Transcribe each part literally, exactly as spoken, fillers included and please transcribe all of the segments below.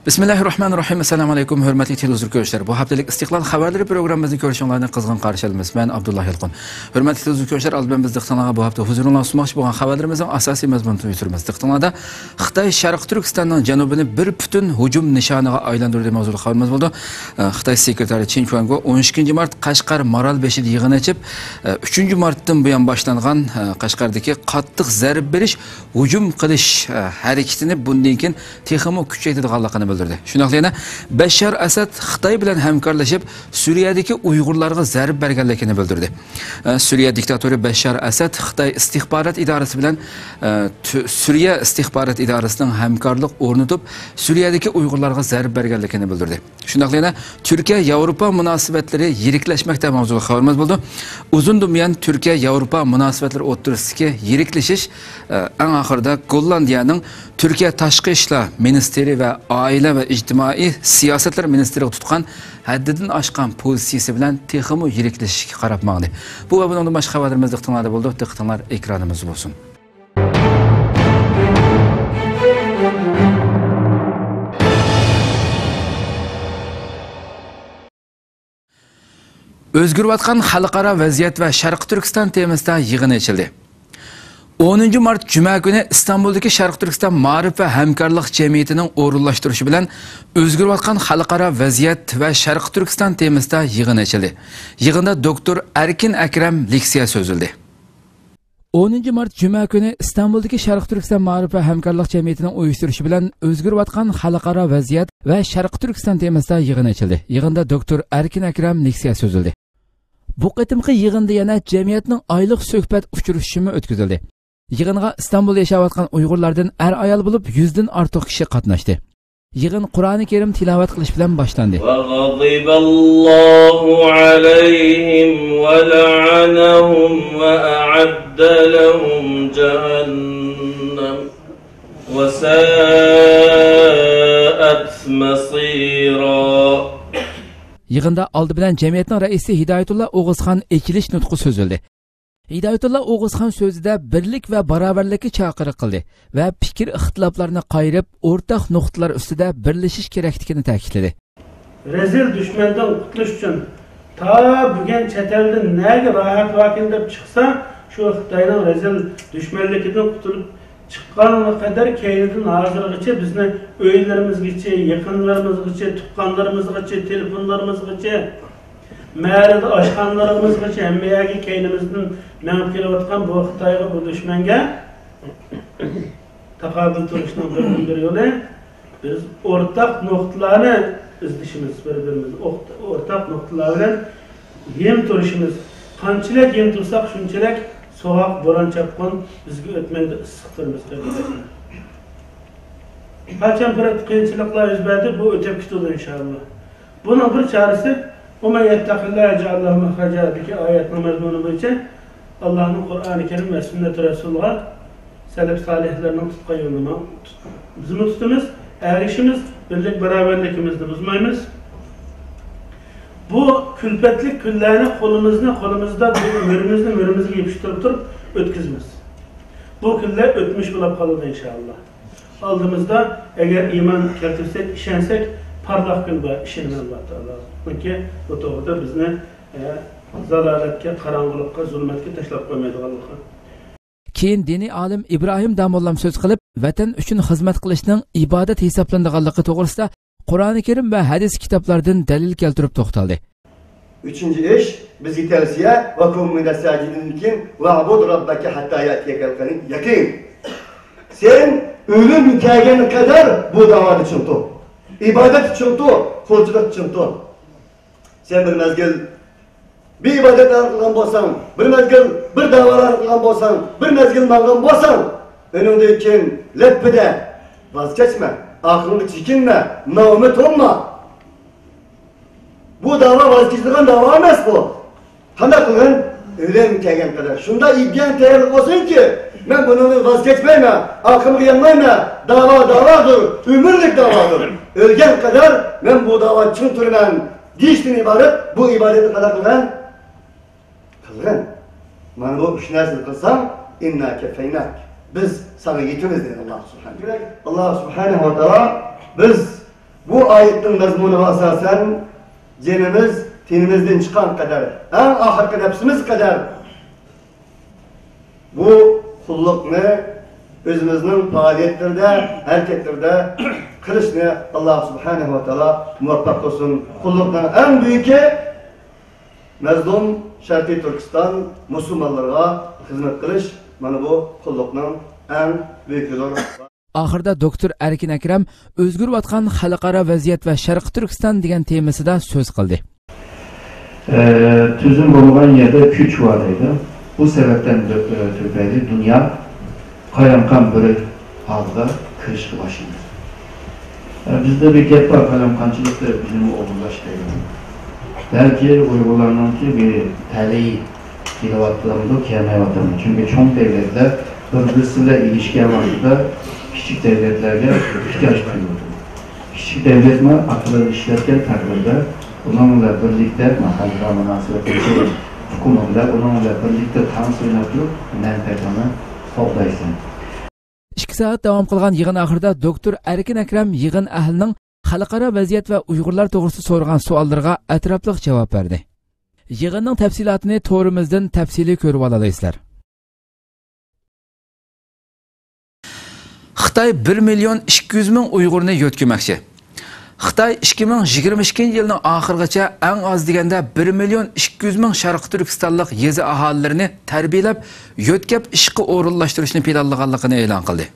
بىسمىللاھىررەھمانىررەھىم. ئەسسالامۇ ئەلەيكۇم، ھۆرمەتلىك تېلېۋىزور كۆرۈشلەر. بۇ ھەپتىلىك ئىستىقلال خەۋەرلىرى پروگراممىمىزنى كۆرۈشۈڭلارنى قىزغىن قارشى ئالىمىز. مەن ئابدۇللا يالقۇن. ھۆرمەتلىك تېلېۋىزور كۆرۈشلەر، ئالدى بىلەن بىز دىققىتىڭلارغا بۇ ھەپتە ھۇزۇرۇڭلارغا سۇنماقچى بولغان خەۋەرلىرىمىزنىڭ ئاساسىي مەزمۇنىنى تونۇشتۇرىمىز. دىققىتىڭلاردا، خىتاي شەرقىي تۈركىستاننىڭ جەنۇبىنى بىر پۈتۈن ھۇجۇم نىشانىغا ئايلاندۇردى ماۋزۇلۇق خەۋىرىمىز بولىدۇ. ئە، خىتاي سېكرېتارى چېن چۈەنگو ئون ئىككىنچى مارت قەشقەر مارالبېشىدا يىغىن ئېچىپ، ئە، ئۈچىنچى مارتتىن بۇيان باشلانغان، ئە، قەشقەردىكى قاتتىق زەربە بېرىش، ھۇجۇم قىلىش، ئە، ھەرىكىتىنى بۇندىن كېيىن تېخىمۇ كۈچەيتىدىغانلىقىنى بىلدۈردى. شۇنداقلا يەنە بەششار ئەسەد خىتاي بىلەن ھەمكارلىشىپ، سۈرىيەدىكى ئۇيغۇرلارغا زەربە بەرگەنلىكىنى بىلدۈردى. ئە، سۈرىيە دىكتاتورى بەششار ئەسەد خىتاي ئىستىخبارات ئىدارىسى بىلەن، ئە، تۈ-، سۈرىيە ئىستىخبارات ئىدارىسىنىڭ ھەمكارلىق ئورنىتىپ، سۈرىيەدىكى ئۇيغۇرلارغا زەربە بەرگەنلىكىنى بىلدۈردى. شۇنداقلا يەنە تۈركىيە ياۋروپا مۇناسىۋەتلىرى يىرىكلەشمەكتە ماۋزۇلۇق خەۋىرىمىز بولىدۇ. ئۇزۇندىن بۇيان تۈركىيە ياۋروپا مۇناسىۋەتلىرى ئوتتۇرىسىدىكى يىرىكلىشىش، ئە، ئەڭ ئاخىرىدا گوللاندىيەنىڭ تۈركىيە تاشقى ئىشلار مىنىستىرى ۋە ئائىلە ۋە ئىجتىمائىي سىياسەتلەر مىنىستىرىغا تۇتقان ھەددىدىن ئاشقان پوزىتسىيىسى بىلەن تېخىمۇ يىرىكلىشىشكە قاراپ ماڭدى. بۇ ۋە بۇنىڭدىن باشقا خەۋەرلىرىمىز دىققىتىڭلاردا بولىدۇ. دىققىتىڭلار ئېكرانىمىزدا بولسۇن. ئۆزگىرىۋاتقان خەلقئارا ۋەزىيەت ۋە شەرقىي تۈركىستان تېمىسىدا يىغىن ئېچىلدى. ئونىنچى مارت جۈمە كۈنى ئىستانبۇلدىكى شەرقىي تۈركىستان مائارىپ ۋە ھەمكارلىق جەمئىيىتىنىڭ ئورۇنلاشتۇرۇشى بىلەن ئۆزگىرىۋاتقان خەلقئارا ۋەزىيەت ۋە شەرقىي تۈركىستان تېمىسىدا يىغىن ئېچىلدى. يىغىندا دوكتور ئەركىن ئەكرەم لېكسىيە سۆزلىدى. ئونىنچى مارت جۈمە كۈنى ئىستانبۇلدىكى شەرقىي تۈركىستان مائارىپ ۋە ھەمكارلىق جەمئىيىتىنىڭ ئۇيۇشتۇرۇشى بىلەن ئۆزگىرىۋاتقان خەلقئارا ۋەزىيەت ۋە شەرقىي تۈركىستان تېمىسىدا يىغىن ئېچىلدى. يىغىندا دوكتور ئەركىن ئەكرەم لېكسىيە سۆزلىدى. بۇ قېتىمقى يىغىندا يەنە جەمئىيەتنىڭ ئايلىق سۆھبەت ئۇچرىشىشىمۇ ئۆتكۈزۈلدى. يىغىنغا ئىستانبۇلدا ياشاۋاتقان ئۇيغۇرلاردىن ئەر-ئايال بولۇپ يۈزدىن ئارتۇق كىشى قاتناشتى. يىغىن قۇرئانى كەرىم تىلاۋەت قىلىش بىلەن باشلاندى. وغضب الله عليهم ولعنهم وأعد لهم جهنم وساءت مصيرا. يىغىندا ئالدى بىلەن جەمئىيەتنىڭ رەئىسى ھىدايەتۇللا ئوغۇزخان ئېچىلىش نۇتقى سۆزلىدى. ھىدايەتۇللا ئوغۇزخان سۆزىدە بىرلىك ۋە باراۋەرلىككە چاقىرىق قىلدى ۋە پىكىر ئىختىلاپلارنى قايرىپ، ئورتاق نۇقتىلار ئۈستىدە بىرلىشىش كېرەكلىكىنى تەكىتلىدى. رەزىل دۈشمەندىن قۇتۇلۇش ئۈچۈن تا بۈگۈن چەت ئەلدە نەگە راھەت باركىن دەپ چىقسا، شۇ خىتاينىڭ رەزىل دۈشمەنلىكىدىن قۇتۇلۇپ چىققانغا قەدەر كەينىدىن ھازىرغىچە بىزنى ئۆيلىرىمىزگىچە، يېقىنلىرىمىزغىچە، تۇغقانلىرىمىزغىچە، تېلېفونلىرىمىزغىچە، مەھەللىدە ئاشخانىلىرىمىزغىچە ھەممە يەرگە كەينىمىزدىن مېڭىپ كېلىۋاتقان بۇ خىتايغا، بۇ دۈشمەنگە تاقابىل تۇرۇشنىڭ بىردىنبىر يولى، بىز ئورتاق نۇقتىلارنى ئىزدىشىمىز، بىر-بىرىمىز ئوق-، ئورتاق نۇقتىلار بىلەن ھىم تۇرۇشىمىز. قانچىلىك ھىم تۇرساق، شۇنچىلىك سوغۇق بوران-چاپقۇن بىزگە ئۆتمەيدۇ، ئىسسىق تۇرىمىز، قېرىنداشلار. قاچان بىر قىيىنچىلىقلار يۈز بەردى، بۇ ئۆتۈپ كېتىدۇ، ئىنشائاللا. بۇنىڭ بىر چارىسى، ومن يتق الله يجعل له مخرجا دىكى ئايەتنىڭ مەزمۇنى بويىچە ئاللانىڭ قۇرئانى كەرىم ۋە سۈننەت رەسۇلىغا، سەلەف سالىھلارنىڭ تۇتقان يولىنى ماڭ-، تۇت-، بىزمۇ تۇتىمىز، ئەگىشىمىز، بىرلىك باراۋەرلىكىمىزنى بۇزمايمىز. بۇ كۈلپەتلىك كۈنلەرنى قولىمىزنى، قولىمىزدا بۇ مۈرىمىزنى مۈرىمىزگە يېپىشتۇرۇپ تۇرۇپ ئۆتكۈزىمىز. بۇ كۈنلەر ئۆتمۈش بولاپ قالىدۇ، ئىنشائاللا. ئالدىمىزدا ئەگەر ئىمان كەلتۈرسەك، ئىشەنسەك، پارلاق كۈن بار، ئىشىنىمەن ئاللا تائالا. چۈنكى بۇ توغرىدا بىزنى، ئە، زالالەتكە، قاراڭغۇلۇققا، زۇلمەتكە تاشلاپ قويمايدىغانلىقى. كېيىن دىنىي ئالىم ئىبراھىم داموللام سۆز قىلىپ، ۋەتەن ئۈچۈن خىزمەت قىلىشنىڭ ئىبادەت ھېسابلىنىدىغانلىقى توغرىسىدا قۇرئانى كەرىم ۋە ھەدىس كىتابلاردىن دەلىل كەلتۈرۈپ توختالدى. ئۈچىنچى ئىش، بىزگە تەۋسىيە، ۋەكۇن مىنەس ساجىدىنىدىن كېيىن، ۋەئبۇد رەببەكە ھەتتا يەئتىيەكەل يەقىن. سەن ئۆلۈم كەلگەن قەدەر بۇ داۋادا چىڭ تۇر. ئىبادەتتە چىڭ تۇر، قۇلچىلىقتا چىڭ تۇر. سەن بىر مەزگىل بىر ئىبادەتلەرنى قىلغان بولساڭ، بىر مەزگىل بىر داۋالارنى قىلغان بولساڭ، بىر مەزگىل ماڭغان بولساڭ، ئۇنىڭدىن كېيىن لەپپىدە ۋاز كەچمە، ئاخىرىڭغا چېكىنمە، نائۈمىد بولما. بۇ داۋا ۋاز كېچىدىغان داۋا ئەمەس بۇ. قانداق قىلغىن؟ ئۆلۈم كەلگەن قەدەر. شۇنداق ئىدىيەڭ تەييارلىق بولسۇنكى، مەن بۇنىڭدىن ۋاز كەچمەيمەن، ئارقامغا يانمايمەن، داۋا داۋادۇر، ئۆمۈرلۈك داۋادۇر. ئۆلگەن قەدەر مەن بۇ داۋادا چىڭ تۇرىمەن دېيىشتىن ئىبارەت. بۇ ئىبادەتنى قانداق قىلغىن؟ قىلغىن. مانا بۇ ئۈچ نەرسىنى قىلساڭ، ئىننا كەفەيناك، بىز ساڭا يېتىمىز، دېدى ئاللا سۇبھانەھۇ. ئاللا سۇبھانەھۇ ۋە تائالا بىز بۇ ئايەتنىڭ مەزمۇنىغا ئاساسەن، جېنىمىز تېنىمىزدىن چىققان قەدەر، ئەڭ ئاخىرقى نەپسىمىز قەدەر بۇ قۇللۇقنى ئۆزىمىزنىڭ پائالىيەتلىرىدە، ھەرىكەتلىرىدە قىلىشنى ئاللا سۇبھانەھۇ ۋە تائالا مۇۋەپپەق قىلسۇن. قۇللۇقنىڭ ئەڭ بۈيۈكى مەزلۇم شەرقىي تۈركىستان مۇسۇلمانلىرىغا خىزمەت قىلىش، مانا بۇ قۇللۇقنىڭ ئەڭ بۈيۈكىدۇر. ئاخىرىدا دوكتور ئەركىن ئەكرەم ئۆزگىرىۋاتقان خەلقئارا ۋەزىيەت ۋە شەرقىي تۈركىستان دېگەن تېمىسىدا سۆز قىلدى. ئە، تۈزۈم بولمىغان يەردە كۈچ بار دەيدۇ. بۇ سەۋەبتىن دۆ-، ئە، تۈپەيلى دۇنيا قايمىقان بىر ھالغا كىرىشكە باشلىدى. ئە، بىزدە بىر گەپ بار، قايمىقانچىلىقتا بىلىم ئوغرىلاش دەيدۇ. بەلكى ئۇيغۇرلارنىڭكى بىر تەلىيى كېلىۋاتامدۇ، كەلمەيۋاتامدۇ؟ چۈنكى چوڭ دەۋلەتلەر بىر-بىرسى بىلەن ئېلىشكەن ۋاقىتتا كىچىك دەۋلەتلەرگە ئېھتىياج تۇيۇلىدۇ. كىچىك دەۋلەتمۇ ئاقلىنى ئىشلەتكەن تەقدىردە، ئۇنىڭ بىلەن بىرلىكتە خەلقئارا مۇناسىۋەتلىرى ئۇقۇمى بىلەن ئۇنىڭ بىلەن بىرلىكتە تانسا ئويناپ تۇرۇپ، مەنپەئەتىنى قوغدايسەن. ئىككى سائەت داۋام قىلغان يىغىن ئاخىرىدا دوكتور ئەركىن ئەكرەم يىغىن ئەھلىنىڭ خەلقئارا ۋەزىيەت ۋە ئۇيغۇرلار توغرىسىدا سورىغان سوئاللىرىغا ئەتراپلىق جاۋاب بەردى. يىغىننىڭ تەپسىلاتىنى تورىمىزدىن تەپسىلىي كۆرۈۋالالايسىلەر. خىتاي بىر مىليون ئىككى يۈز مىڭ ئۇيغۇرنى يۆتكىمەكچى. خىتاي ئىككى مىڭ يىگىرمە ئىككىنچى يىلنىڭ ئاخىرىغىچە ئەڭ ئاز دېگەندە بىر مىليون ئىككى يۈز مىڭ شەرقىي تۈركىستانلىق يېزا ئاھالىلىرىنى تەربىيەلەپ، يۆتكەپ ئىشقا ئورۇنلاشتۇرۇشنى پىلانلىغانلىقىنى ئېلان قىلدى.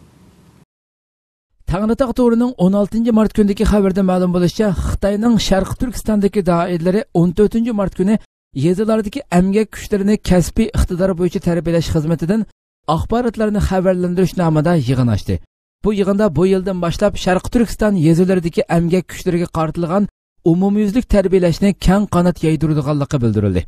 تەڭرىتاغ تورىنىڭ ئون ئالتىنچى مارت كۈنىدىكى خەۋىرىدە مەلۇم بولۇشىچە، خىتاينىڭ شەرقىي تۈركىستاندىكى دائىرىلىرى ئون تۆتىنچى مارت كۈنى يېزىلاردىكى ئەمگەك كۈچلىرىنى كەسپىي ئىقتىدار بويىچە تەربىيەلەش خىزمىتىدىن ئاخباراتلارنى خەۋەرلەندۈرۈش نامىدا يىغىن ئاچتى. بۇ يىغىندا بۇ يىلدىن باشلاپ شەرقىي تۈركىستان يېزىلىرىدىكى ئەمگەك كۈچلىرىگە قارىتىلغان ئومۇميۈزلۈك تەربىيەلەشنى كەڭ قانات يايدۇرىدىغانلىقى بىلدۈرۈلدى.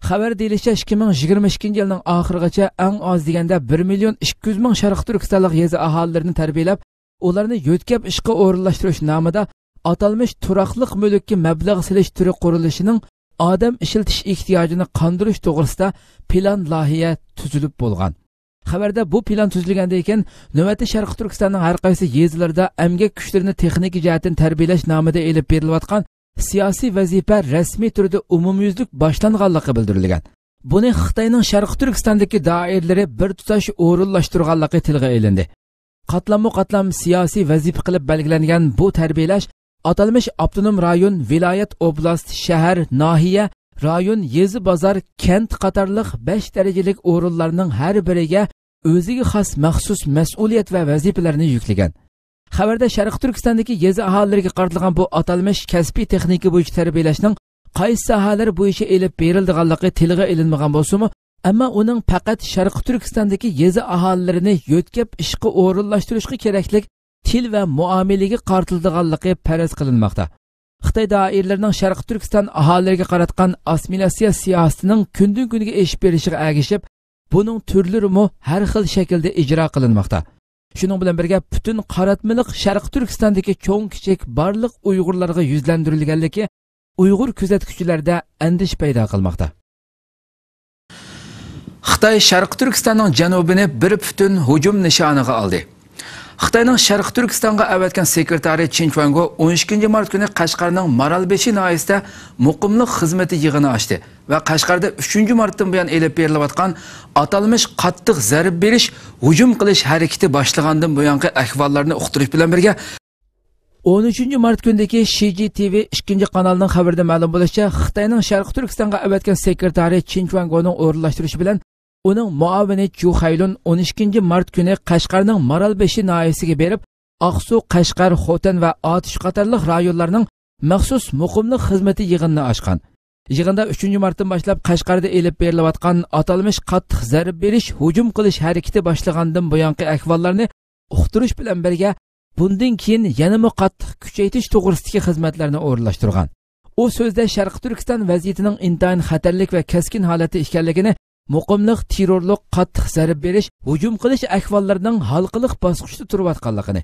خەۋەردە دېيىلىشىچە، ئىككى مىڭ يىگىرمە ئىككىنچى يىلنىڭ ئاخىرىغىچە ئەڭ ئاز دېگەندە بىر مىليون ئىككى يۈز مىڭ شەرقىي تۈركىستانلىق يېزا ئاھالىلىرىنى تەربىيەلەپ، ئۇلارنى يۆتكەپ ئىشقا ئورۇنلاشتۇرۇش نامىدا ئاتالمىش تۇراقلىق مۈلۈككە مەبلەغ سېلىش تۈرى قۇرۇلۇشىنىڭ ئادەم ئىشلىتىش ئېھتىياجىنى قاندۇرۇش توغرىسىدا پىلان لايىھە تۈزۈلۈپ بولغان. خەۋەردە بۇ پىلان تۈزۈلگەندىن كېيىن، نۆۋەتتە شەرقىي تۈركىستاننىڭ ھەر قايسى يېزىلىرىدا ئەمگەك كۈچلىرىنى تېخنىكا جەھەتتىن تەربىيەلەش نامىدا ئېلىپ بېرىلىۋاتقان سىياسىي ۋەزىپە رەسمىي تۈردە ئومۇميۈزلۈك باشلانغانلىقى بىلدۈرۈلگەن. بۇنى خىتاينىڭ شەرقىي تۈركىستاندىكى دائىرىلىرى بىر تۇتاش ئورۇنلاشتۇرغانلىقى تىلغا ئېلىندى. قاتلاممۇ قاتلام سىياسىي ۋەزىپە قىلىپ بەلگىلەنگەن بۇ تەربىيەلەش ئاتالمىش ئاپتونوم رايون، ۋىلايەت، ئوبلاست، شەھەر، ناھىيە، رايون، يېزا، بازار، كەنت قاتارلىق بەش دەرىجىلىك ئورۇنلارنىڭ ھەر بىرىگە ئۆزىگە خاس مەخسۇس مەسئۇلىيەت ۋە ۋەزىپىلەرنى يۈكلىگەن. خەۋەردە شەرقىي تۈركىستاندىكى يېزا ئاھالىلىرىگە قارىتىلغان بۇ ئاتالمىش كەسپىي تېخنىكا بويىچە تەربىيەلەشنىڭ قايسى ساھەلەر بويىچە ئېلىپ بېرىلىدىغانلىقى تىلغا ئېلىنمىغان بولسىمۇ، ئەمما ئۇنىڭ پەقەت شەرقىي تۈركىستاندىكى يېزا ئاھالىلىرىنى يۆتكەپ ئىشقا ئورۇنلاشتۇرۇشقا كېرەكلىك تىل ۋە مۇئامىلىگە قارىتىلىدىغانلىقى پەرەز قىلىنماقتا. خىتاي دائىرىلىرىنىڭ شەرقىي تۈركىستان ئاھالىلىرىگە قاراتقان ئاسسىمىلياتسىيە سىياسىتىنىڭ كۈندىن-كۈنگە ئېشىپ بېرىشىغا ئەگىشىپ، بۇنىڭ تۈرلىرىمۇ ھەر خىل شەكىلدە ئىجرا قىلىنماقتا. شۇنىڭ بىلەن بىرگە، پۈتۈن قاراتمىلىق شەرقىي تۈركىستاندىكى چوڭ-كىچىك بارلىق ئۇيغۇرلارغا يۈزلەندۈرۈلگەنلىكى ئۇيغۇر كۆزەتكۈچىلەردە ئەندىشە پەيدا قىلماقتا. خىتاي شەرقىي تۈركىستاننىڭ جەنۇبىنى بىر پۈتۈن ھۇجۇم نىشانىغا ئالدى. خىتاينىڭ شەرقىي تۈركىستانغا ئەۋەتكەن سېكرېتارى چىن چۈەنگو ئون ئىككىنچى مارت كۈنى قەشقەرنىڭ مارالبېشى ناھىيەسىدە مۇقىملىق خىزمىتى يىغىنى ئاچتى ۋە قەشقەردە ئۈچىنچى مارتتىن بۇيان ئېلىپ بېرىلىۋاتقان ئاتالمىش قاتتىق زەربە بېرىش، ھۇجۇم قىلىش ھەرىكىتى باشلىغاندىن بۇيانقى ئەھۋاللارنى ئۇقتۇرۇش بىلەن بىرگە، ئون ئۈچىنچى مارت كۈنىدىكى شى جى تى ۋى ئىككىنچى قانالنىڭ خەۋىرىدە مەلۇم بولۇشىچە، خىتاينىڭ شەرقىي تۈركىستانغا ئەۋەتكەن سېكرېتارى چىن چۈەنگونىڭ ئورۇنلاشتۇرۇشى بىلەن ئۇنىڭ مۇئاۋىنى جۇ خەيلۇن ئون ئىككىنچى مارت كۈنى قەشقەرنىڭ مارالبېشى ناھىيەسىگە بېرىپ، ئاقسۇ، قەشقەر، خوتەن ۋە ئاتۇش قاتارلىق رايونلارنىڭ مەخسۇس مۇقىملىق خىزمىتى يىغىنىنى ئاچقان. يىغىندا ئۈچىنچى مارتتىن باشلاپ قەشقەردە ئېلىپ بېرىلىۋاتقان ئاتالمىش قاتتىق زەربە بېرىش، ھۇجۇم قىلىش ھەرىكىتى باشلىغاندىن بۇيانقى ئەھۋاللارنى ئۇقتۇرۇش بىلەن بىرگە، بۇندىن كېيىن يەنىمۇ قاتتىق كۈچەيتىش توغرىسىدىكى خىزمەتلەرنى ئورۇنلاشتۇرغان. ئۇ سۆزىدە شەرقىي تۈركىستان ۋەزىيىتىنىڭ ئىنتايىن خەتەرلىك ۋە كەسكىن ھالەتتە ئىكەنلىكىنى، مۇقىملىق، تېررورلۇق، قاتتىق زەربە بېرىش، ھۇجۇم قىلىش ئەھۋاللىرىنىڭ ھالقىلىق باسقۇچتا تۇرۇۋاتقانلىقىنى،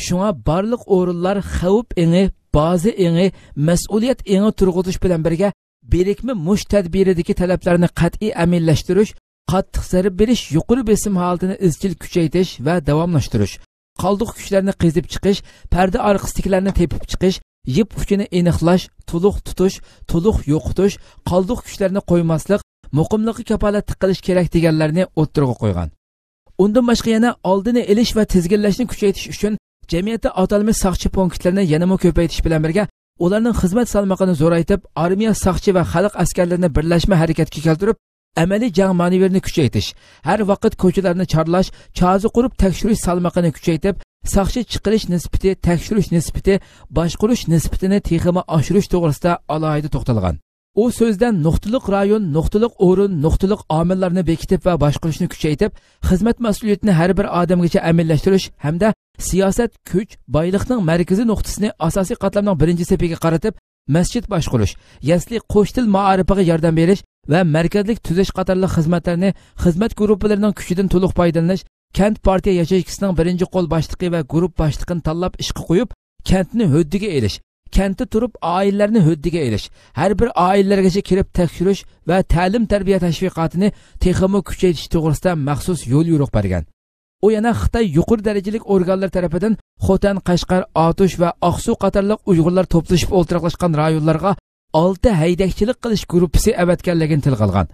شۇڭا بارلىق ئورۇنلار خەۋپ ئېڭى، بازا ئېڭى، مەسئۇلىيەت ئېڭى تۇرغۇزۇش بىلەن بىرگە، بىرىكمە مۇشت تەدبىرىدىكى تەلەپلەرنى قەتئىي ئەمەلىيلەشتۈرۈش، قاتتىق زەربە بېرىش يۇقىرى بېسىم ھالىتىنى ئىزچىل كۈچەيتىش ۋە داۋاملاشتۇرۇش، قالدۇق كۈچلەرنى قېزىپ چىقىش، پەردە ئارقىسىدىكىلەرنى تېپىپ چىقىش، يىپ ئۇچىنى ئېنىقلاش، تۇلۇق تۇتۇش، تۇلۇق يوقىتىش، قالدۇق كۈچلەرنى قويماسلىق، مۇقىملىققا كاپالەتلىك قىلىش كېرەك دېگەنلەرنى ئوتتۇرىغا قويغان. ئۇندىن باشقا يەنە ئالدىنى ئېلىش ۋە تىزگىنلەشنى كۈچەيتىش ئۈچۈن جەمئىيەتتە ئاتالمىش ساقچى پونكىتلىرىنى يەنىمۇ كۆپەيتىش بىلەن بىرگە، ئۇلارنىڭ خىزمەت سالمىقىنى زورايتىپ، ئارمىيە، ساقچى ۋە خەلق ئەسكەرلىرىنى بىرلەشمە ھەرىكەتكە كەلتۈرۈپ، ئەمەلىي جەڭ مانېۋىرىنى كۈچەيتىش، ھەر ۋاقىت كوچىلارنى چارلاش، چازا قۇرۇپ تەكشۈرۈش سالمىقىنى كۈچەيتىپ، ساقچى چىقىرىش نىسبىتى، تەكشۈرۈش نىسبىتى، باشقۇرۇش نىسبىتىنى تېخىمۇ ئاشۇرۇش توغرىسىدا ئالاھىدە توختالغان. ئۇ سۆزىدە نۇقتىلىق رايون، نۇقتىلىق ئورۇن، نۇقتىلىق ئامىللارنى بېكىتىپ ۋە باشقۇرۇشنى كۈچەيتىپ، خىزمەت مەسئۇلىيىتىنى ھەر بىر ئادەمگىچە ئەمەلىيلەشتۈرۈش ھەمدە سىياسەت، كۈچ، بايلىقنىڭ مەركىزىي نۇقتىسىنى ئاساسىي قاتلامنىڭ بىرىنچى سېپىگە قارىتىپ، مەسچىت باشقۇرۇش، يەسلى، قوش تىل مائارىپىغا ياردەم بېرىش ۋە مەركەزلىك تۈزەش قاتارلىق خىزمەتلەرنى خىزمەت گۇرۇپپىلىرىنىڭ كۈچىدىن تولۇق پايدىلىنىش، كەنت پارتىيە ياشايىشكىسىنىڭ بىرىنچى قول باشلىقى ۋە گۇرۇپپا باشلىقىنى تاللاپ ئىشقا قويۇپ، كەنتنى ھۆددىگە ئېلىش، كەنتتە تۇرۇپ ئائىلىلەرنى ھۆددىگە ئېلىش، ھەر بىر ئائىلىلەرگىچە كىرىپ تەكشۈرۈش ۋە تەلىم-تەربىيە تەشۋىقاتىنى تېخىمۇ كۈچەيتىش توغرىسىدا مەخسۇس يوليورۇق بەرگەن. ئۇ يەنە خىتاي يۇقىرى دەرىجىلىك ئورگانلىرى تەرىپىدىن خوتەن، قەشقەر، ئاتۇش ۋە ئاقسۇ قاتارلىق ئۇيغۇرلار توپلىشىپ ئولتۇراقلاشقان رايونلارغا ئالتە ھەيدەكچىلىك قىلىش گۇرۇپپىسى ئەۋەتكەنلىكىنى تىلغا ئالغان.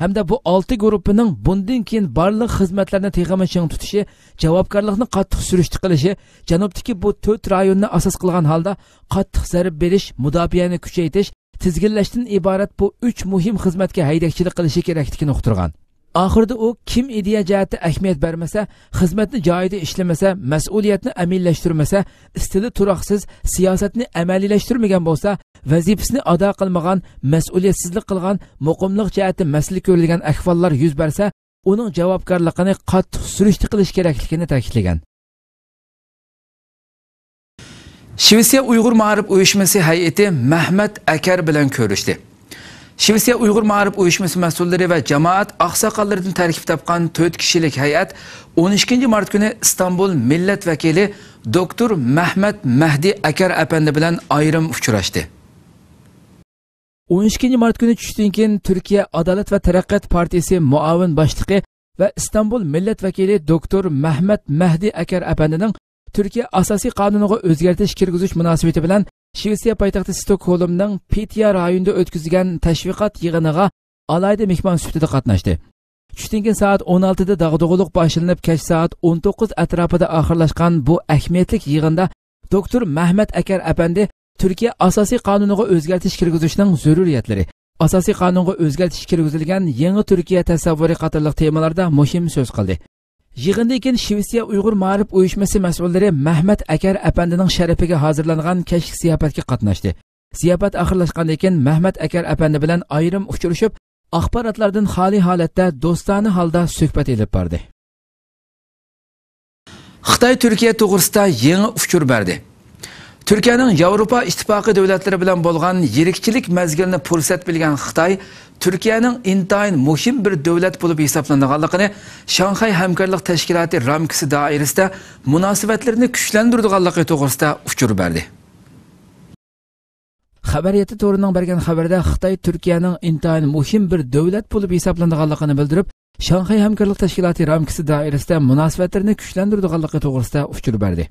ھەمدە بۇ ئالتە گۇرۇپپىنىڭ بۇندىن كېيىن بارلىق خىزمەتلەرنى تېخىمۇ چىڭ تۇتۇشى، جاۋابكارلىقنى قاتتىق سۈرۈشتە قىلىشى، جەنۇبتىكى بۇ تۆت رايوننى ئاساس قىلغان ھالدا قاتتىق زەربە بېرىش، مۇداپىئەنى كۈچەيتىش، تىزگىنلەشتىن ئىبارەت بۇ ئۈچ مۇھىم خىزمەتكە ھەيدەكچىلىك قىلىشى كېرەكلىكىنى ئۇقتۇرغان. ئاخىرىدا ئۇ، كىم ئىدىيە جەھەتتە ئەھمىيەت بەرمىسە، خىزمەتنى جايىدا ئىشلىمىسە، مەسئۇلىيەتنى ئەمەلىيلەشتۈرمىسە، ئىستىلى تۇراقسىز، سىياسەتنى ئەمەلىيلەشتۈرمىگەن بولسا، ۋەزىپىسىنى ئادا قىلمىغان، مەسئۇلىيەتسىزلىك قىلغان، مۇقىملىق جەھەتتە مەسىلە كۆرۈلگەن ئەھۋاللار يۈز بەرسە، ئۇنىڭ جاۋابكارلىقىنى قاتتىق سۈرۈشتە قىلىش كېرەكلىكىنى تەكىتلىگەن. شىۋېتسىيە ئۇيغۇر مائارىپ ئۇيۇشمىسى ھەيئىتى مەھمەت ئەكەر بىلەن كۆرۈشتى. شىۋېتسىيە ئۇيغۇر مائارىپ ئۇيۇشمىسى مەسئۇللىرى ۋە جامائەت ئاقساقاللىرىدىن تەركىب تاپقان تۆت كىشىلىك ھەيئەت ئون ئىككىنچى مارت كۈنى ئىستانبۇل مىللەت ۋەكىلى دوكتور مەھمەت مەھدى ئەكەر ئەپەندى بىلەن ئايرىم ئۇچراشتى. ئون ئىككىنچى مارت كۈنى چۈشتىن كېيىن تۈركىيە ئادالەت ۋە تەرەققىيات پارتىيىسى مۇئاۋىن باشلىقى ۋە ئىستانبۇل مىللەت ۋەكىلى دوكتور مەھمەت مەھدى ئەكەر ئەپەندىنىڭ تۈركىيە ئاساسىي قانۇنىغا ئۆزگەرتىش كىرگۈزۈش مۇناسىۋىتى بىلەن شىۋېتسىيە پايتەختى ستوكھولمنىڭ پىتيا رايونىدا ئۆتكۈزگەن تەشۋىقات يىغىنىغا ئالاھىدە مېھمان سۈپىتىدە قاتناشتى. چۈشتىن كېيىن سائەت ئون ئالتىدا داغدۇغىلىق باشلىنىپ، كەچ سائەت ئون توققۇز ئەتراپىدا ئاخىرلاشقان بۇ ئەھمىيەتلىك يىغىندا دوكتور مەھمەت ئەكەر ئەپەندى تۈركىيە ئاساسىي قانۇنىغا ئۆزگەرتىش كىرگۈزۈشنىڭ زۆرۈرىيەتلىرى، ئاساسىي قانۇنغا ئۆزگەرتىش كىرگۈزۈلگەن يېڭى تۈركىيە تەسەۋۋۇرى قاتارلىق تېمىلاردا مۇھىم سۆز قىلدى. يىغىندىن كېيىن شىۋېتسىيە ئۇيغۇر مائارىپ ئۇيۇشمىسى مەسئۇللىرى مەھمەت ئەكەر ئەپەندىنىڭ شەرىپىگە ھازىرلانغان كەچلىك زىياپەتكە قاتناشتى. زىياپەت ئاخىرلاشقاندىن كېيىن مەھمەت ئەكەر ئەپەندى بىلەن ئايرىم ئۇچرىشىپ، ئاخباراتلاردىن خالىي ھالەتتە دوستانە ھالدا سۆھبەت ئېلىپ باردى. خىتاي تۈركىيە توغرىسىدا يېڭى ئۇچۇر بەردى. تۈركىيەنىڭ ياۋروپا ئىتتىپاقى دۆلەتلىرى بىلەن بولغان يىرىكچىلىك مەزگىلىنى پۇرسەت بىلگەن خىتاي، تۈركىيەنىڭ ئىنتايىن مۇھىم بىر دۆلەت بولۇپ ھېسابلىنىدىغانلىقىنى شاڭخەي ھەمكارلىق تەشكىلاتى رامكىسى دائىرىسىدە مۇناسىۋەتلىرىنى كۈچلەندۈرىدىغانلىقى توغرىسىدا ئۇچۇر بەردى. خەۋەر يەتتە تورىنىڭ بەرگەن خەۋىرىدە خىتاي تۈركىيەنىڭ ئىنتايىن مۇھىم بىر دۆلەت بولۇپ ھېسابلىنىدىغانلىقىنى بىلدۈرۈپ، شاڭخەي ھەمكارلىق تەشكىلاتى رامكىسى دائىرىسىدە مۇناسىۋەتلىرىنى كۈچلەندۈرىدىغانلىقى توغرىسىدا ئۇچۇر بەردى.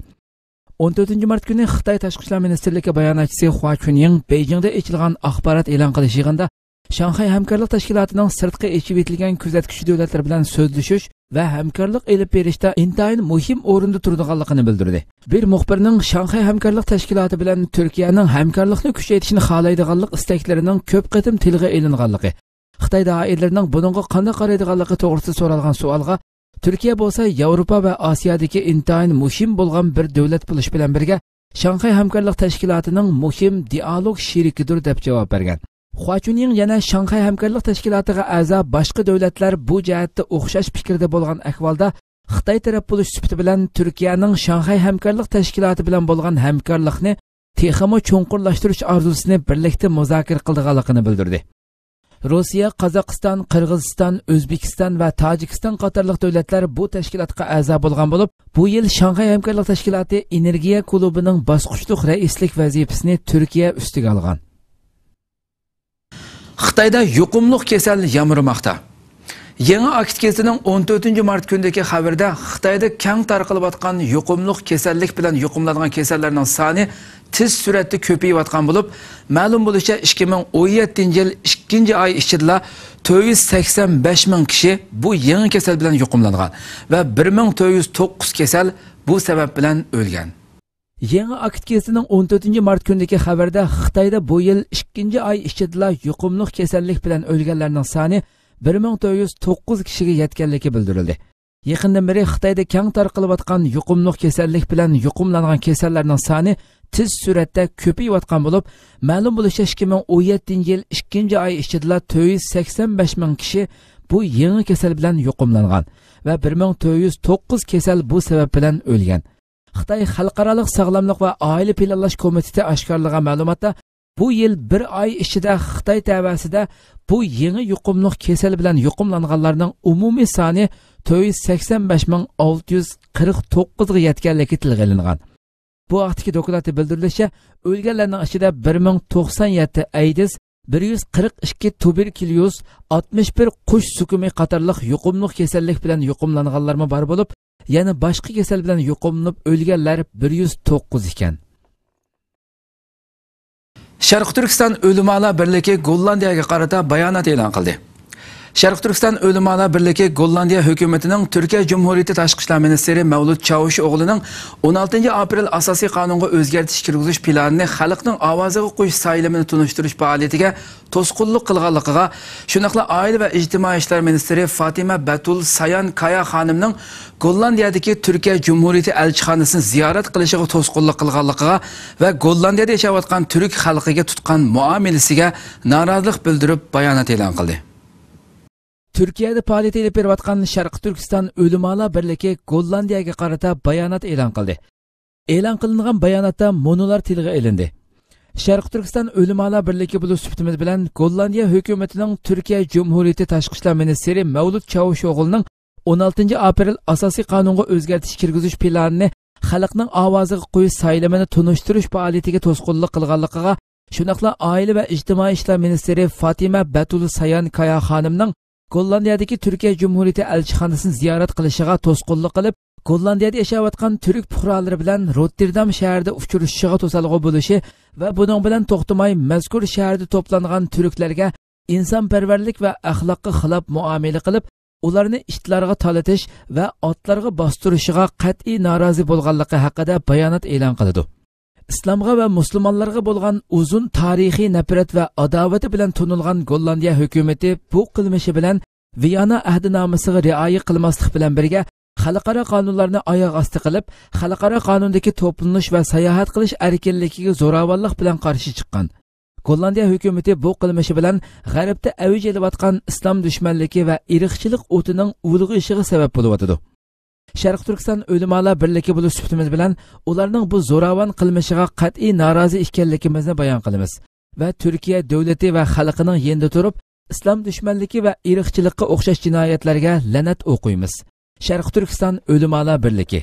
ئون تۆتىنچى مارت كۈنى خىتاي تاشقى ئىشلار مىنىستىرلىكى باياناتچىسى خۇا چۈنيىڭ بېيجىڭدا ئېچىلغان ئاخبارات ئېلان قىلىش يىغىنىدا شاڭخەي ھەمكارلىق تەشكىلاتىنىڭ سىرتقا ئېچىۋېتىلگەن كۆزەتكۈچى دۆلەتلەر بىلەن سۆزلىشىش ۋە ھەمكارلىق ئېلىپ بېرىشتا ئىنتايىن مۇھىم ئورۇندا تۇرىدىغانلىقىنى بىلدۈردى. بىر مۇخبىرنىڭ شاڭخەي ھەمكارلىق تەشكىلاتى بىلەن تۈركىيەنىڭ ھەمكارلىقنى كۈچەيتىشنى خالايدىغانلىق ئىستەكلىرىنىڭ كۆپ قېتىم تىلغا ئېلىنغانلىقى، خىتاي دائىرىلىرىنىڭ بۇنىڭغا قانداق قارايدىغانلىقى توغرىسىدا سورالغان سوئالغا، تۈركىيە بولسا ياۋروپا ۋە ئاسىيادىكى ئىنتايىن مۇھىم بولغان بىر دۆلەت بولۇش بىلەن بىرگە، شاڭخەي ھەمكارلىق تەشكىلاتىنىڭ مۇھىم دىئالوگ شېرىكىدۇر، دەپ جاۋاب بەرگەن. خۇا چۈنيىڭ يەنە شاڭخەي ھەمكارلىق تەشكىلاتىغا ئەزا باشقا دۆلەتلەر بۇ جەھەتتە ئوخشاش پىكىردە بولغان ئەھۋالدا، خىتاي تەرەپ بولۇش سۈپىتى بىلەن تۈركىيەنىڭ شاڭخەي ھەمكارلىق تەشكىلاتى بىلەن بولغان ھەمكارلىقنى تېخىمۇ چوڭقۇرلاشتۇرۇش ئارزۇسىنى بىرلىكتە مۇزاكىرە قىلىدىغانلىقىنى بىلدۈردى. روسىيە، قازاقىستان، قىرغىزىستان، ئۆزبېكىستان ۋە تاجىكىستان قاتارلىق دۆلەتلەر بۇ تەشكىلاتقا ئەزا بولغان بولۇپ، بۇ يىل شاڭخەي ھەمكارلىق تەشكىلاتى ئېنېرگىيە كۇلۇبىنىڭ باسقۇچلۇق رەئىسلىك ۋەزىپىسىنى تۈركىيە ئۈستىگە ئالغان. خىتايدا يۇقۇملۇق كېسەل يامرىماقتا. يېڭى ئاكت گېزىتىنىڭ ئون تۆتىنچى مارت كۈنىدىكى خەۋىرىدە خىتايدا كەڭ تارقىلىۋاتقان يۇقۇملۇق كېسەللىك بىلەن يۇقۇملانغان كېسەللەرنىڭ سانى تېز سۈرئەتتە كۆپىيىۋاتقان بولۇپ، مەلۇم بولۇشىچە، ئىككى مىڭ ئون يەتتىنچى يىل ئىككىنچى ئاي ئىچىدىلا تۆت يۈز سەكسەن بەش مىڭ كىشى بۇ يېڭى كېسەل بىلەن يۇقۇملانغان ۋە بىر مىڭ تۆت يۈز توققۇز كېسەل بۇ سەۋەب بىلەن ئۆلگەن. يېڭى ئاكت گېزىتىنىڭ ئون تۆتىنچى مارت كۈنىدىكى خەۋىرىدە خىتايدا بۇ يىل ئىككىنچى ئاي ئىچىدىلا يۇقۇملۇق كېسەللىك بىلەن ئۆلگەنلەرنىڭ سانى بىر مىڭ تۆت يۈز توققۇز كىشىگە يەتكەنلىكى بىلدۈرۈلدى. يېقىندىن بېرى خىتايدا كەڭ تارقىلىۋاتقان يۇقۇملۇق كېسەللىك بىلەن يۇقۇملانغان كېسەللەرنىڭ سانى تېز سۈرئەتتە كۆپىيىۋاتقان بولۇپ، مەلۇم بولۇشىچە، ئىككى مىڭ ئون يەتتىنچى يىل ئىككىنچى ئاي ئىچىدىلا تۆت يۈز سەكسەن بەش مىڭ كىشى بۇ يېڭى كېسەل بىلەن يۇقۇملانغان ۋە بىر مىڭ تۆت يۈز توققۇز كېسەل بۇ سەۋەب بىلەن ئۆلگەن. خىتاي خەلقئارالىق ساغلاملىق ۋە ئائىلە پىلانلاش كومىتېتى ئاشكارىلىغان مەلۇماتتا، بۇ يىل بىر ئاي ئىچىدە خىتاي تەۋەسىدە بۇ يېڭى يۇقۇملۇق كېسەل بىلەن يۇقۇملانغانلارنىڭ ئومۇمىي سانى تۆت يۈز سەكسەن بەش مىڭ ئالتە يۈز قىرىق توققۇزغا يەتكەنلىكى تىلغا ئېلىنغان. بۇ ھەقتىكى دوكلاتتا بىلدۈرۈلۈشىچە، ئۆلگەنلەرنىڭ ئىچىدە بىر مىڭ توقسان يەتتە ئەيدىز، بىر يۈز قىرىق ئىككى تۇبېركۇليوز، ئاتمىش بىر قۇش زۇكىمى قاتارلىق يۇقۇملۇق كېسەللىك بىلەن يۇقۇملانغانلارمۇ بار بولۇپ، يەنە باشقا كېسەل بىلەن يۇقۇملىنىپ ئۆلگەنلەر بىر يۈز توققۇز ئىكەن. شەرقىي تۈركىستان ئۆلىمالار بىرلىكى گوللاندىيەگە قارىتا بايانات ئېلان قىلدى. شەرقىي تۈركىستان ئۆلىمالار بىرلىكى گوللاندىيە ھۆكۈمىتىنىڭ تۈركىيە جۇمھۇرىيىتى تاشقى ئىشلار مىنىستىرى مەۋلۇت چاۋۇشئوغلۇنىڭ ئون ئالتىنچى ئاپرېل ئاساسىي قانۇنغا ئۆزگەرتىش كىرگۈزۈش پىلانىنى خەلقنىڭ ئاۋازىغا قويۇش سايلىمىنى تونۇشتۇرۇش پائالىيىتىگە توسقۇنلۇق قىلغانلىقىغا، شۇنداقلا ئائىلە ۋە ئىجتىمائىي ئىشلار مىنىستىرى فاتىمە بەتۇل سايان كايا خانىمنىڭ گوللاندىيەدىكى تۈركىيە جۇمھۇرىيىتى ئەلچىخانىسىنى زىيارەت قىلىشىغا توسقۇنلۇق قىلغانلىقىغا ۋە گوللاندىيەدە ياشاۋاتقان تۈرك خەلقىگە تۇتقان مۇئامىلىسىگە نارازىلىق بىلدۈرۈپ بايانات ئېلان قىلدى. تۈركىيەدە پائالىيەت ئېلىپ بېرىۋاتقان شەرقىي تۈركىستان ئۆلىمالار بىرلىكى گوللاندىيەگە قارىتا بايانات ئېلان قىلدى. ئېلان قىلىنغان باياناتتا مۇنۇلار تىلغا ئېلىندى. شەرقىي تۈركىستان ئۆلىمالار بىرلىكى بولۇش سۈپىتىمىز بىلەن گوللاندىيە ھۆكۈمىتىنىڭ تۈركىيە جۇمھۇرىيىتى تاشقى ئىشلار مىنىستىرى مەۋلۇت چاۋۇشئوغلۇنىڭ ئون ئالتىنچى ئاپرېل ئاساسىي قانۇنغا ئۆزگەرتىش كىرگۈزۈش پىلانىنى خەلقنىڭ ئاۋازىغا قويۇش سايلىمىنى تونۇشتۇرۇش پائالىيىتىگە توسقۇنلۇق قىلغانلىقىغا، شۇنداقلا ئائىلە ۋە ئىجتىمائىي ئىشلار مىنىستىرى فاتىمە بەتۇل سايان كايا خانىمنىڭ گوللاندىيەدىكى تۈركىيە جۇمھۇرىيىتى ئەلچىخانىسىنى زىيارەت قىلىشىغا توسقۇنلۇق قىلىپ، گوللاندىيەدە ياشاۋاتقان تۈرك پۇقرالىرى بىلەن روتتېردام شەھىرىدە ئۇچرىشىشىغا توسالغۇ بولۇشى ۋە بۇنىڭ بىلەن توختىماي مەزكۇر شەھەردە توپلانغان تۈركلەرگە ئىنسانپەرۋەرلىك ۋە ئەخلاققا خىلاپ مۇئامىلە قىلىپ، ئۇلارنى ئىتلارغا تالىتىش ۋە ئاتلارغا باستۇرۇشىغا قەتئىي نارازى بولغانلىقى ھەققىدە بايانات ئېلان قىلىدۇ. ئىسلامغا ۋە مۇسۇلمانلارغا بولغان ئۇزۇن تارىخىي نەپرەت ۋە ئاداۋىتى بىلەن تونۇلغان گوللاندىيە ھۆكۈمىتى بۇ قىلمىشى بىلەن ۋىيانا ئەھدىنامىسىغا رىئايە قىلماسلىق بىلەن بىرگە، خەلقئارا قانۇنلارنى ئاياغ ئاستى قىلىپ، خەلقئارا قانۇندىكى توپلىنىش ۋە ساياھەت قىلىش ئەركىنلىكىگە زوراۋانلىق بىلەن قارشى چىققان. گوللاندىيە ھۆكۈمىتى بۇ قىلمىشى بىلەن غەربتە ئەۋج ئېلىۋاتقان ئىسلام دۈشمەنلىكى ۋە ئىرقچىلىق ئوتىنىڭ ئۇلغىيىشىغا سەۋەب بولۇۋاتىدۇ. شەرقىي تۈركىستان ئۆلىمالار بىرلىكى بولۇش سۈپىتىمىز بىلەن ئۇلارنىڭ بۇ زوراۋان قىلمىشىغا قەتئىي نارازى ئىكەنلىكىمىزنى بايان قىلىمىز ۋە تۈركىيە دۆلىتى ۋە خەلقىنىڭ يېنىدا تۇرۇپ، ئىسلام دۈشمەنلىكى ۋە ئىرقچىلىققا ئوخشاش جىنايەتلەرگە لەنەت ئوقۇيمىز. شەرقىي تۈركىستان ئۆلىمالار بىرلىكى.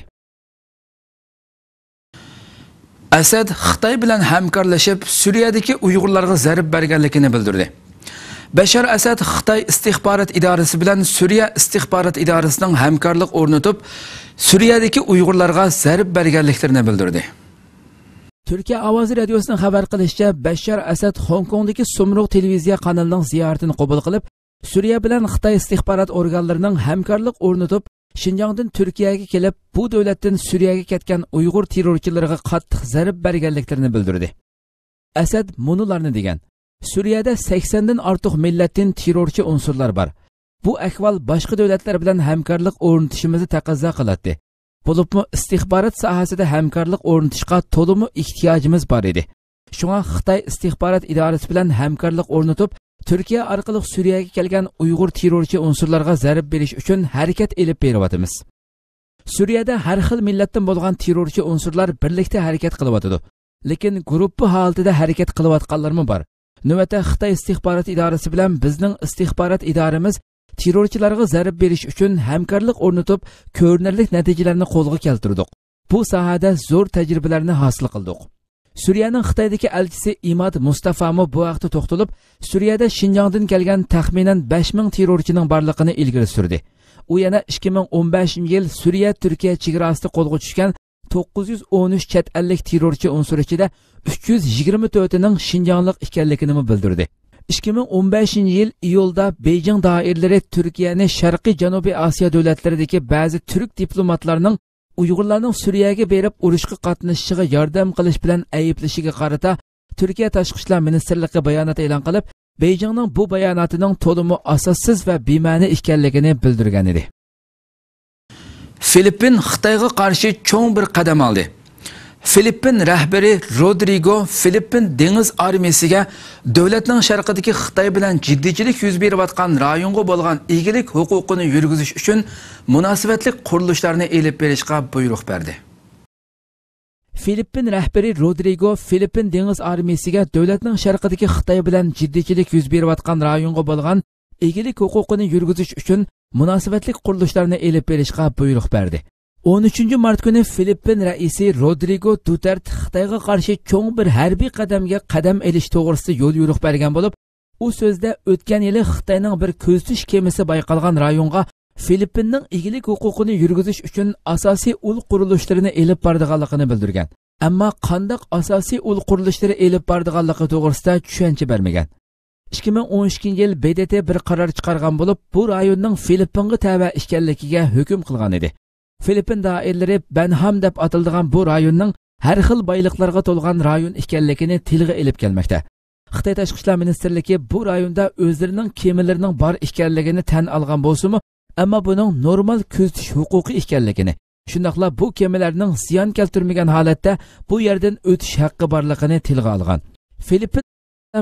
ئەسەد خىتاي بىلەن ھەمكارلىشىپ، سۈرىيەدىكى ئۇيغۇرلارغا زەربە بەرگەنلىكىنى بىلدۈردى. بەشار ئەسەد خىتاي ئىستىخبارات ئىدارىسى بىلەن سۈرىيە ئىستىخبارات ئىدارىسىنىڭ ھەمكارلىق ئورنىتىپ، سۈرىيەدىكى ئۇيغۇرلارغا زەربە بەرگەنلىكلىرىنى بىلدۈردى. تۈركىيە ئاۋازى رادىيوسىنىڭ خەۋەر قىلىشىچە، بەشار ئەسەد خوڭكوڭدىكى سۇمرۇغ تېلېۋىزىيە قانىلىنىڭ زىيارىتىنى قوبۇل قىلىپ، سۈرىيە بىلەن خىتاي ئىستىخبارات ئورگانلىرىنىڭ ھەمكارلىق ئورنىتىپ، شىنجاڭدىن تۈركىيەگە كېلىپ، بۇ دۆلەتتىن سۈرىيەگە كەتكەن ئۇيغۇر تېررورچىلىرىغا قاتتىق زەربە بەرگەنلىكلىرىنى بىلدۈردى. ئەسەد مۇنۇلارنى دېگەن: سۈرىيەدە سەكسەندىن ئارتۇق مىللەتتىن تېررورچى ئۇنسۇرلار بار. بۇ ئەھۋال باشقا دۆلەتلەر بىلەن ھەمكارلىق ئورنىتىشىمىزنى تەقەززا قىلاتتى. بولۇپمۇ ئىستىخبارات ساھەسىدە ھەمكارلىق ئورنىتىشقا تولىمۇ ئېھتىياجىمىز بار ئىدى. شۇڭا خىتاي ئىستىخبارات ئىدارىسى بىلەن ھەمكارلىق ئورنىتىپ، تۈركىيە ئارقىلىق سۈرىيەگە كەلگەن ئۇيغۇر تېررورچى ئۇنسۇرلارغا زەربە بېرىش ئۈچۈن ھەرىكەت ئېلىپ بېرىۋاتىمىز. سۈرىيەدە ھەر خىل مىللەتتىن بولغان تېررورچى ئۇنسۇرلار بىرلىكتە ھەرىكەت قىلىۋاتىدۇ. لېكىن گۇرۇپپا ھالىتىدە ھەرىكەت قىلىۋاتقانلارمۇ بار. نۆۋەتتە خىتاي ئىستىخبارات ئىدارىسى بىلەن بىزنىڭ ئىستىخبارات ئىدارىمىز تېررورچىلارغا زەربە بېرىش ئۈچۈن ھەمكارلىق ئورنىتىپ، كۆرۈنەرلىك نەتىجىلەرنى قولغا كەلتۈردۇق. بۇ ساھەدە زور تەجرىبىلەرنى ھاسىل قىلدۇق. سۈرىيەنىڭ خىتايدىكى ئەلچىسى ئىماد مۇستافامۇ بۇ ھەقتە توختىلىپ، سۈرىيەدە شىنجاڭدىن كەلگەن تەخمىنەن بەش مىڭ تېررورچىنىڭ بارلىقىنى ئىلگىرى سۈردى. ئۇ يەنە ئىككى مىڭ ئون بەشىنچى يىل سۈرىيە تۈركىيە چېگراسىدا قولغا چۈشكەن توققۇز يۈز ئون ئۈچ چەت ئەللىك تېررورچى ئۇنسۇر ئىچىدە ئۈچ يۈز يىگىرمە تۆتىنىڭ شىنجاڭلىق ئىكەنلىكىنىمۇ بىلدۈردى. ئىككى مىڭ ئون بەشىنچى يىل ئىيۇلدا بېيجىڭ دائىرىلىرى تۈركىيەنى شەرقىي جەنۇبىي ئاسىيا دۆلەتلىرىدىكى بەزى تۈرك دىپلوماتلارنىڭ ئۇيغۇرلارنىڭ سۈرىيەگە بېرىپ ئۇرۇشقا قاتنىشىشىغا ياردەم قىلىش بىلەن ئەيىبلىشىگە قارىتا تۈركىيە تاشقى ئىشلار مىنىستىرلىقى بايانات ئېلان قىلىپ، بېيجىڭنىڭ بۇ باياناتىنىڭ تولىمۇ ئاساسسىز ۋە بىمەنە ئىكەنلىكىنى بىلدۈرگەن ئىدى. فىلىپپىن خىتايغا قارشى چوڭ بىر قەدەم ئالدى. فىلىپپىن رەھبىرى رودرىگو فىلىپپىن دېڭىز ئارمىيىسىگە دۆلەتنىڭ شەرقىدىكى خىتاي بىلەن جىددىيچىلىك يۈز بېرىۋاتقان رايونغا بولغان ئىگىلىك ھوقۇقىنى يۈرگۈزۈش ئۈچۈن مۇناسىۋەتلىك قۇرۇلۇشلارنى ئېلىپ بېرىشقا بۇيرۇق بەردى. فىلىپپىن رەھبىرى رودرىگو فىلىپپىن دېڭىز ئارمىيىسىگە دۆلەتنىڭ شەرقىدىكى خىتاي بىلەن جىددىيچىلىك يۈز بېرىۋاتقان رايونغا بولغان ئىگىلىك ھوقۇقىنى يۈرگۈزۈش ئۈچۈن مۇناسىۋەتلىك قۇرۇلۇشلارنى ئېلىپ بېرىشقا بۇيرۇق بەردى. ئون ئۈچىنچى مارت كۈنى فىلىپپىن رەئىسى رودرىگو دوتەرت خىتايغا قارشى چوڭ بىر ھەربىي قەدەمگە قەدەم ئېلىش توغرىسىدا يوليورۇق بەرگەن بولۇپ، ئۇ سۆزىدە ئۆتكەن يىلى خىتاينىڭ بىر كۆزىتىش كېمىسى بايقالغان رايونغا فىلىپپىننىڭ ئىگىلىك ھوقۇقىنى يۈرگۈزۈش ئۈچۈن ئاساسىي ئۇل قۇرۇلۇشلىرىنى ئېلىپ بارىدىغانلىقىنى بىلدۈرگەن. ئەمما قانداق ئاساسىي ئۇل قۇرۇلۇشلىرى ئېلىپ بارىدىغانلىقى توغرىسىدا چۈشەنچە بەرمىگەن. ئىككى مىڭ ئون ئىككىنچى يىل ب د ت بىر قارار چىقارغان بولۇپ، بۇ رايوننىڭ فىلىپپىنغا تەۋە ئىكەنلىكىگە ھۆكۈم قىلغان ئىدى. فىلىپپىن دائىرىلىرى بەنھام دەپ ئاتىلىدىغان بۇ رايوننىڭ ھەر خىل بايلىقلارغا تولغان رايون ئىكەنلىكىنى تىلغا ئېلىپ كەلمەكتە. خىتاي تاشقى ئىشلار مىنىستىرلىكى بۇ رايوندا ئۆزلىرىنىڭ كېمىلىرىنىڭ بار ئىكەنلىكىنى تەن ئالغان بولسىمۇ، ئەمما بۇنىڭ نورمال كۆزىتىش ھوقۇقى ئىكەنلىكىنى، شۇنداقلا بۇ كېمىلەرنىڭ زىيان كەلتۈرمىگەن ھالەتتە بۇ يەردىن ئۆتۈش ھەققى بارلىقىنى تىلغا ئالغان. فىلىپپىن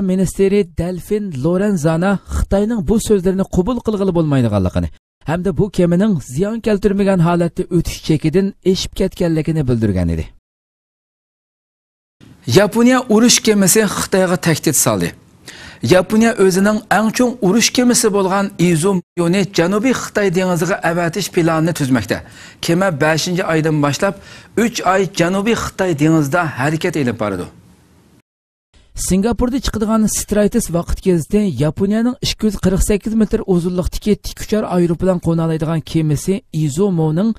مىنىستىرى دەلفىن لورېنزانا خىتاينىڭ بۇ سۆزلىرىنى قوبۇل قىلغىلى بولمايدىغانلىقىنى ھەمدە بۇ كېمىنىڭ زىيان كەلتۈرمىگەن ھالەتتە ئۆتۈش چېكىدىن ئېشىپ كەتكەنلىكىنى بىلدۈرگەن ئىدى. ياپونىيە ئۇرۇش كېمىسى خىتايغا تەھدىت سالدى. ياپونىيە ئۆزىنىڭ ئەڭ چوڭ ئۇرۇش كېمىسى بولغان ئىزۇمويونى جەنۇبىي خىتاي دېڭىزىغا ئەۋەتىش پىلانىنى تۈزمەكتە. كېمە بەشىنچى ئايدىن باشلاپ ئۈچ ئاي جەنۇبىي خىتاي دېڭىزىدا ھەرىكەت ئېلىپ بارىدۇ. سىنگاپوردا چىقىدىغان سترايتس ۋاقىت گېزىتى ياپونىيەنىڭ ئىككى يۈز قىرىق سەككىز مېتىر ئۇزۇنلۇقتىكى تىك ئۇچار ئايروپىلان قونالايدىغان كېمىسى ئىزۇمونىڭ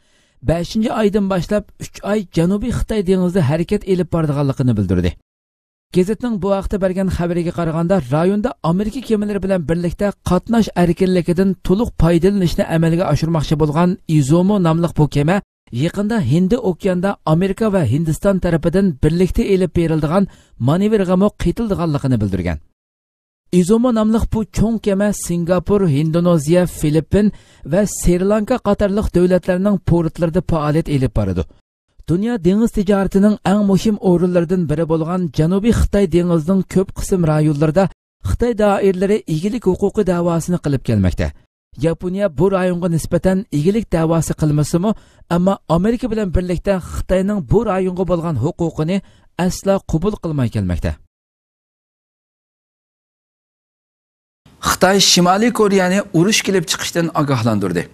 بەشىنچى ئايدىن باشلاپ ئۈچ ئاي جەنۇبىي خىتاي دېڭىزىدا ھەرىكەت ئېلىپ بارىدىغانلىقىنى بىلدۈردى. گېزىتنىڭ بۇ ھەقتە بەرگەن خەۋىرىگە قارىغاندا، رايوندا ئامېرىكا كېمىلىرى بىلەن بىرلىكتە قاتناش ئەركىنلىكىدىن تولۇق پايدىلىنىشنى ئەمەلگە ئاشۇرماقچى بولغان ئىزومو ناملىق بۇ كېمە يېقىندا ھىندى ئوكياندا ئامېرىكا ۋە ھىندىستان تەرىپىدىن بىرلىكتە ئېلىپ بېرىلىدىغان مانېۋىرغىمۇ قېتىلىدىغانلىقىنى بىلدۈرگەن. ئىزومو ناملىق بۇ چوڭ كېمە سىنگاپور، ھىندونېزىيە، فىلىپپىن ۋە سرى لانكا قاتارلىق دۆلەتلەرنىڭ پورتلىرىدا پائالىيەت ئېلىپ بارىدۇ. دۇنيا دېڭىز تىجارىتىنىڭ ئەڭ مۇھىم ئورۇنلىرىدىن بىرى بولغان جەنۇبىي خىتاي دېڭىزىنىڭ كۆپ قىسىم رايونلىرىدا خىتاي دائىرىلىرى ئىگىلىك ھوقۇقى دەۋاسىنى قىلىپ كەلمەكتە. ياپونىيە بۇ رايونغا نىسبەتەن ئىگىلىك دەۋاسى قىلمىسىمۇ، ئەمما ئامېرىكا بىلەن بىرلىكتە خىتاينىڭ بۇ رايونغا بولغان ھوقۇقىنى ئەسلا قوبۇل قىلماي كەلمەكتە. خىتاي شىمالىي كورېيەنى ئۇرۇش كېلىپ چىقىشتىن ئاگاھلاندۇردى.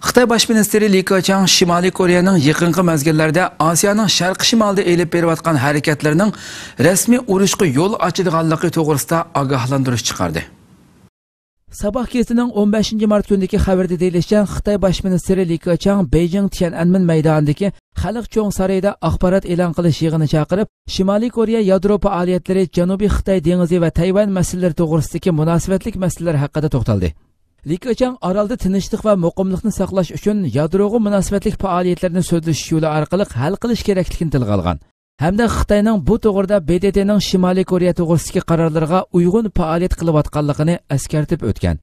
خىتاي باش مىنىستىرى لى كېچياڭ شىمالىي كورېيەنىڭ يېقىنقى مەزگىللەردە ئاسىيانىڭ شەرقىي شىمالىدا ئېلىپ بېرىۋاتقان ھەرىكەتلىرىنىڭ رەسمىي ئۇرۇشقا يول ئاچىدىغانلىقى توغرىسىدا ئاگاھلاندۇرۇش چىقاردى. ساباھ گېزىتىنىڭ ئون بەشىنچى مارت كۈنىدىكى خەۋىرىدە دېيىلىشىچە، خىتاي باش مىنىستىرى لى كېچياڭ بېيجىڭ تيەنئەنمېن مەيدانىدىكى خەلق چوڭ سارىيىدا ئاخبارات ئېلان قىلىش يىغىنى چاقىرىپ، شىمالىي كورېيە يادرو پائالىيەتلىرى، جەنۇبىي خىتاي دېڭىزى ۋە تەيۋەن مەسىلىلىرى توغرىسىدىكى مۇناسىۋەتلىك مەسىلىلەر ھەققىدە توختالدى. لى كېچياڭ ئارالدا تىنچلىق ۋە مۇقىملىقنى ساقلاش ئۈچۈن يادروغا مۇناسىۋەتلىك پائالىيەتلەرنى سۆزلىشىش يولى ئارقىلىق ھەل قىلىش كېرەكلىكىنى تىلغا ئالغان. ھەمدە خىتاينىڭ بۇ توغرىدا ب د ت نىڭ شىمالىي كورېيە توغرىسىدىكى قارارلىرىغا ئۇيغۇن پائالىيەت قىلىۋاتقانلىقىنى ئەسكەرتىپ ئۆتكەن.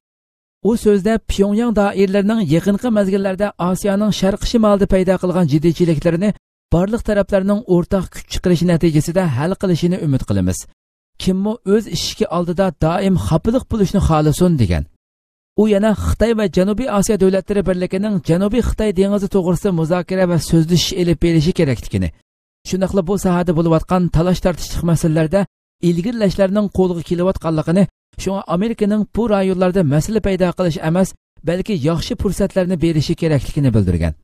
ئۇ سۆزىدە پيۇڭياڭ دائىرىلىرىنىڭ يېقىنقى مەزگىللەردە ئاسىيانىڭ شەرقىي شىمالىدا پەيدا قىلغان جىددىيچىلىكلىرىنى بارلىق تەرەپلەرنىڭ ئورتاق كۈچ چىقىرىشى نەتىجىسىدە ھەل قىلىشىنى ئۈمىد قىلىمىز. كىممۇ ئۆز ئىشىكى ئالدىدا دائىم خاپىلىق بولۇشنى خالىسۇن، دېگەن. ئۇ يەنە خىتاي ۋە جەنۇبىي ئاسىيا دۆلەتلىرى بىرلىكىنىڭ جەنۇبىي خىتاي دېڭىزى توغرىسىدا مۇزاكىرە ۋە سۆزلىشىش ئېلىپ بېرىشى كېرەكلىكىنى، شۇنداقلا بۇ ساھەدە بولۇۋاتقان تالاش-تارتىشلىق مەسىلىلەردە ئىلگىرىلەشلەرنىڭ قولغا كېلىۋاتقانلىقىنى، شۇڭا ئامېرىكىنىڭ بۇ رايونلاردا مەسىلە پەيدا قىلىش ئەمەس، بەلكى ياخشى پۇرسەتلەرنى بېرىشى كېرەكلىكىنى بىلدۈرگەن.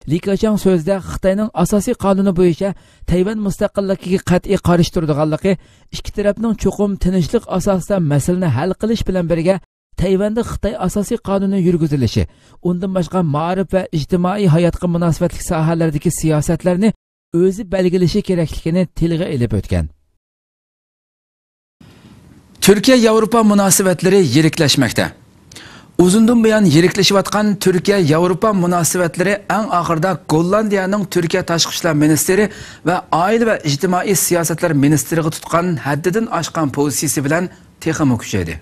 لى كېچياڭ سۆزىدە خىتاينىڭ ئاساسىي قانۇنى بويىچە تەيۋەن مۇستەقىللىقىگە قەتئىي قارشى تۇرىدىغانلىقى، ئىككى تەرەپنىڭ چوقۇم تىنچلىق ئاساسىدا مەسىلىنى ھەل قىلىش بىلەن بىرگە، تەيۋەندە خىتاي ئاساسىي قانۇنى يۈرگۈزۈلۈشى، ئۇندىن باشقا مائارىپ ۋە ئىجتىمائىي ھاياتقا مۇناسىۋەتلىك ساھەلەردىكى سىياسەتلەرنى ئۆزى بەلگىلىشى كېرەكلىكىنى تىلغا ئېلىپ ئۆتكەن. تۈركىيە ياۋروپا مۇناسىۋەتلىرى يىرىكلەشمەكتە. ئۇزۇندىن بۇيان يىرىكلىشىۋاتقان تۈركىيە ياۋروپا مۇناسىۋەتلىرى ئەڭ ئاخىرىدا گوللاندىيەنىڭ تۈركىيە تاشقى ئىشلار مىنىستىرى ۋە ئائىلە ۋە ئىجتىمائىي سىياسەتلەر مىنىستىرىغا تۇتقان ھەددىدىن ئاشقان پوزىتسىيىسى بىلەن تېخىمۇ كۈچەيدى.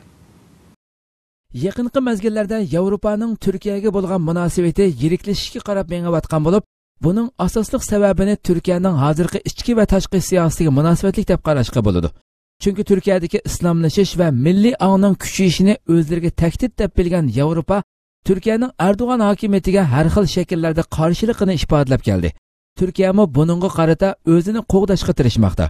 يېقىنقى مەزگىللەردە ياۋروپانىڭ تۈركىيەگە بولغان مۇناسىۋىتى يىرىكلىشىشكە قاراپ مېڭىۋاتقان بولۇپ، بۇنىڭ ئاساسلىق سەۋەبىنى تۈركىيەنىڭ ھازىرقى ئىچكى ۋە تاشقى سىياسىتىگە مۇناسىۋەتلىك دەپ قاراشقا بولىدۇ. چۈنكى تۈركىيەدىكى ئىسلاملىشىش ۋە مىللىي ئاڭنىڭ كۈچىيىشىنى ئۆزلىرىگە تەھدىت دەپ بىلگەن ياۋروپا تۈركىيەنىڭ ئەردوغان ھاكىمىيىتىگە ھەر خىل شەكىللەردە قارشىلىقىنى ئىپادىلەپ كەلدى. تۈركىيەمۇ بۇنىڭغا قارىتا ئۆزىنى قوغداشقا تىرىشماقتا.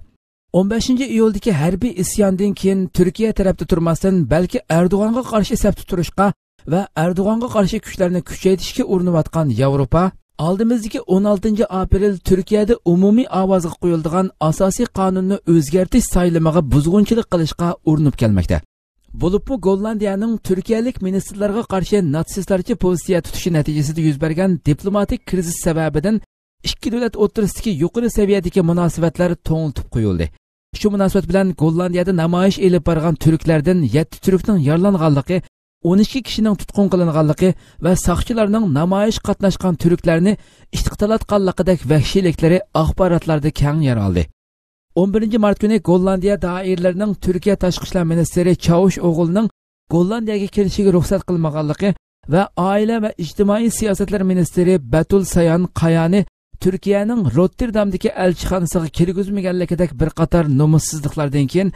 ئون بەشىنچى ئىيۇلدىكى ھەربىي ئىسياندىن كېيىن تۈركىيە تەرەپتە تۇرماستىن، بەلكى ئەردوغانغا قارشى سەپتە تۇرۇشقا ۋە ئەردوغانغا قارشى كۈچلەرنى كۈچەيتىشكە ئۇرۇنۇۋاتقان ياۋروپا، ئالدىمىزدىكى ئون ئالتىنچى ئاپرېل تۈركىيەدە ئومۇمىي ئاۋازغا قويۇلىدىغان ئاساسىي قانۇننى ئۆزگەرتىش سايلىمىغا بۇزغۇنچىلىق قىلىشقا ئۇرۇنۇپ كەلمەكتە. بولۇپمۇ گوللاندىيەنىڭ تۈركىيەلىك مىنىستىرلارغا قارشى ناتسىستلارچە پوزىتسىيە تۇتۇشى نەتىجىسىدە يۈز بەرگەن دىپلوماتىك كىرىزىس سەۋەبىدىن ئىككى دۆلەت ئوتتۇرىسىدىكى يۇقىرى سەۋىيەدىكى مۇناسىۋەتلەر توڭلىتىپ قويۇلدى. شۇ مۇناسىۋەت بىلەن گوللاندىيەدە نامايىش ئېلىپ بارغان تۈركلەردىن يەتتە تۈركنىڭ يارىلانغانلىقى، ئون ئىككى كىشىنىڭ تۇتقۇن قىلىنغانلىقى ۋە ساقچىلارنىڭ نامايىشقا قاتناشقان تۈركلەرنى ئىشتىك تالاتقانلىقىدەك ۋەھشىيلىكلىرى ئاخباراتلاردا كەڭ يەر ئالدى. ئون بىرىنچى مارت كۈنى گوللاندىيە دائىرىلىرىنىڭ تۈركىيە تاشقى ئىشلار مىنىستىرى چاۋۇش ئوغۇلنىڭ گوللاندىيەگە كىرىشىگە رۇخسەت قىلمىغانلىقى ۋە ئائىلە ۋە ئىجتىمائىي سىياسەتلەر مىنىستىرى بەتۇل سايان قايانى تۈركىيەنىڭ روتتېردامدىكى ئەلچىخانىسىغا كىرگۈزمىگەنلىكىدەك بىر قاتار نومۇسسىزلىقلاردىن كېيىن،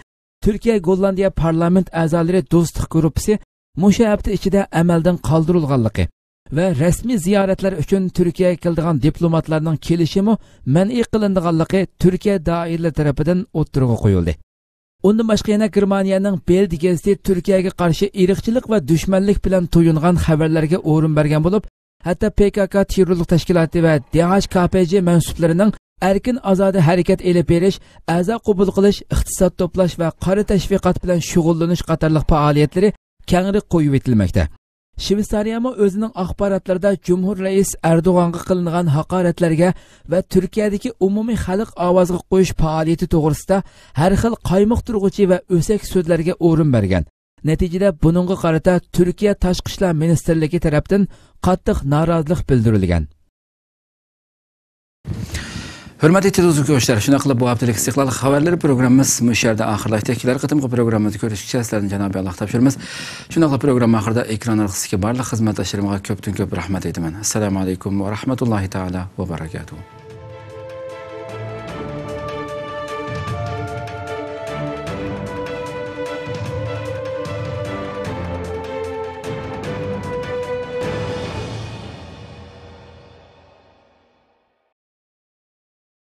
تۈركىيە گوللاندىيە پارلامېنت ئەزالىرى دوستلۇق گۇرۇپپىسى مۇشۇ ھەپتە ئىچىدە ئەمەلدىن قالدۇرۇلغانلىقى ۋە رەسمىي زىيارەتلەر ئۈچۈن تۈركىيەگە كېلىدىغان دىپلوماتلارنىڭ كېلىشىمۇ مەنئى قىلىنىدىغانلىقى تۈركىيە دائىرىلىرى تەرىپىدىن ئوتتۇرىغا قويۇلدى. ئۇندىن باشقا يەنە گېرمانىيەنىڭ بىلد گېزىتى تۈركىيەگە قارشى ئىرقچىلىق ۋە دۈشمەنلىك بىلەن تويۇنغان خەۋەرلەرگە ئورۇن بەرگەن بولۇپ، ھەتتا پې كا كا تېررورلۇق تەشكىلاتى ۋە دې ھاچ كا پې جې مەنسۇپلىرىنىڭ ئەركىن ئازادە ھەرىكەت ئېلىپ بېرىش، ئەزا قوبۇل قىلىش، ئىقتىساد توپلاش ۋە قارا تەشۋىقات بىلەن شۇغۇللىنىش قاتارلىق پائالىيەتلىرى كەڭرى قويۇۋېتىلمەكتە. شۋېتسارىيەمۇ ئۆزىنىڭ ئاخباراتلىرىدا جۇمھۇر رەئىس ئەردوغانغا قىلىنغان ھاقارەتلەرگە ۋە تۈركىيەدىكى ئومۇمىي خەلق ئاۋازىغا قويۇش پائالىيىتى توغرىسىدا ھەر خىل قايمۇقتۇرغۇچى ۋە ئۆسەك سۆزلەرگە ئورۇن بەرگەن. نەتىجىدە بۇنىڭغا قارىتا تۈركىيە تاشقى ئىشلار مىنىستىرلىكى تەرەپتىن قاتتىق نارازىلىق بىلدۈرۈلگەن. ھۆرمەتلىك تېلېۋىزور كۆرۈشلەر، شۇنداق قىلىپ بۇ ھەپتىلىك ئىستىقلال خەۋەرلىرى پروگراممىمىز مۇشۇ يەردە ئاخىرلاشتى. كېلەر قېتىمقى پروگراممىمىزدا كۆرۈشكىچە سىلەردىن جانابىي ئاللاھ تاپشۇرىمىز. شۇنداقلا پروگرامما ئاخىرىدا ئېكران ئارقىسىدىكى بارلىق خىزمەتداشلىرىمغا كۆپتىن كۆپ رەھمەت ئېيتىمەن. ئەسسالامۇ ئەلەيكۇم ۋە رەھمەتۇللاھى تائالا ۋە بەرەكاتۇھۇ.